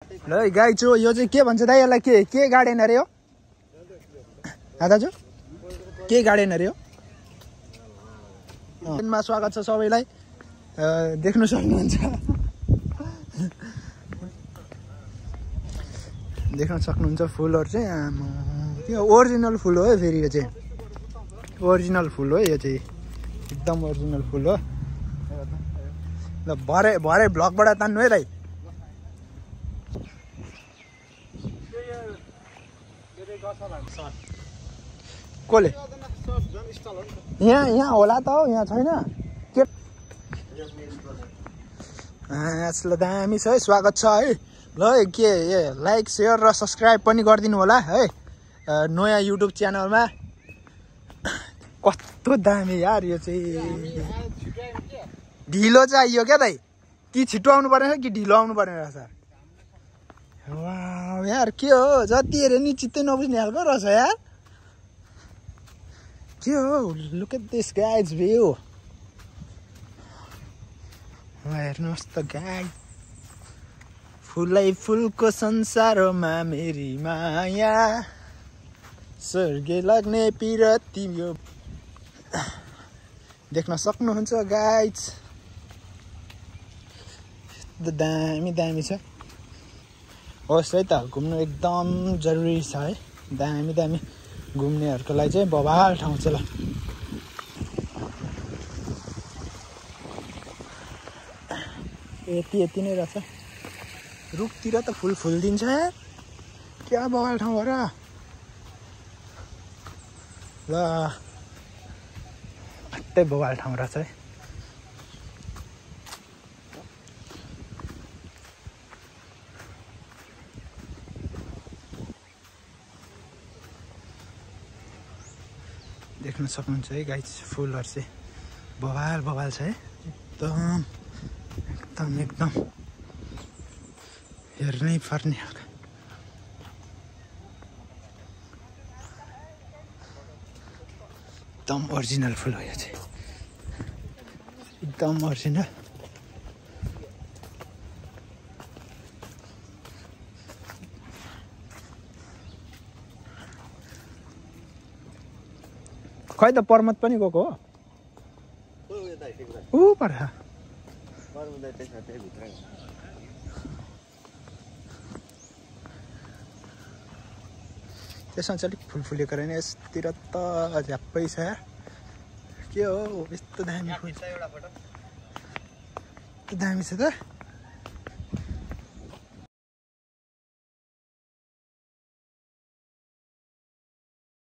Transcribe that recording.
ल गाइज हो यो चाहिँ के भन्छ दाइ यसलाई के गार्डन अरे हो दाजु के गार्डन अरे हो मा स्वागत छ सबैलाई देख्न सक्नुहुन्छ फुलहरु चाहिँ यो ओरिजिनल फुल हो फेरि यो चाहिँ ओरिजिनल फुल हो यो चाहिँ एकदम ओरिजिनल फुल हो ल भरे भ्लगबाट तान्नु है दाइ कोले यहाँ होला त हो यहाँ छैन के ल दामी छ है स्वागत छ है ल के लाइक शेयर र सब्स्क्राइब पनि गरिदिनु होला है नयाँ युट्युब च्यानलमा कस्तो दामी यार यो चाहिँ ढिलो चाहियो क्या दाइ कि छिटो आउनु पर्ने कि ढिलो आउनु पर्ने रहेछ वाउ यार के हो जति हेऱ्यो नि चित्तै नबुझ्ने खालको रहेछ यार के हो look at this guys view हेर्नुहोस् त गाई फुलै फुलको संसारमा मेरी माया स्वर्गे लाग्ने पिरती यो देख्न सक्नुहुन्छ गाइज दामी दामी छ होस् है त घुम्नु एकदम जरुरी छ है दामी दामी घुम्नेहरूको लागि चाहिँ बवाल ठाउँ छ ल यति नै रहेछ रुखतिर त फुल फुलिदिन्छ यार क्या बवाल ठाउँ हो र ल अट्टै बवाल ठाउँ रहेछ है देख्न सक्नुहुन्छ है गाइस फुलहरु चाहिँ बवाल बवाल छ है एकदम एकदम एकदम हेर्नै पर्ने एकदम ओरिजिनल फुल हो यो चाहिँ एकदम ओरिजिनल खै त पर्मत पनि गएको हो ऊ पर त्यसमा चाहिँ अलिक फुल फुलेको रहेन यसतिर त झ्याप्पै छ के हो यस्तो दामी फुल यस्तो दामी छ त